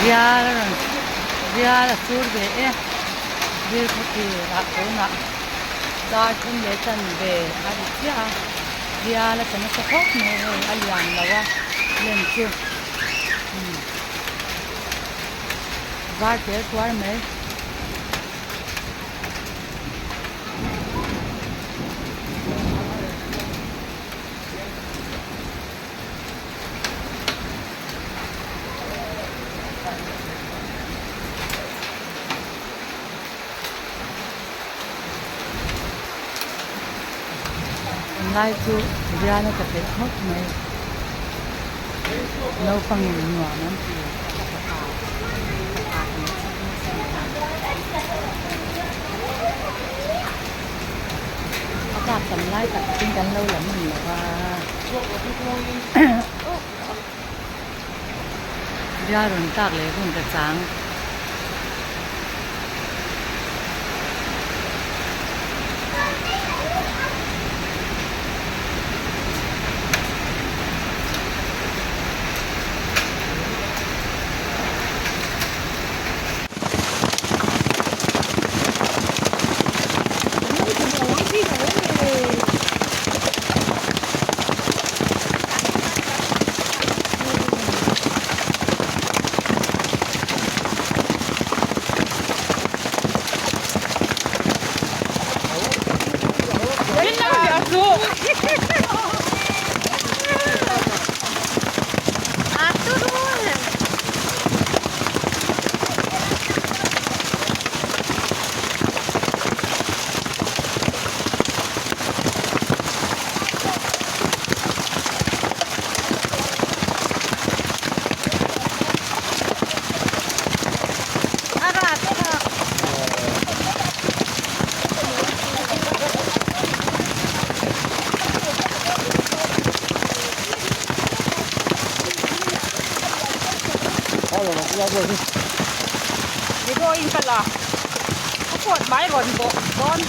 Rial a rawn rial a sur ve e ril khawthlir ah tunah dar thum leh chan ve a ri chiah a rial a tla nasa khawp mai hei a lian lo a lem chu umm var tel tuar mai. Tunlai chu rial a tla theih khawp mai naupangin nuam an ti a tlak tam lai tak takin kan lo la hman lo va. Bial rawn tlak leh hun ka chang. Ni dawhin ka la a kawt mai rawn bawh dawn.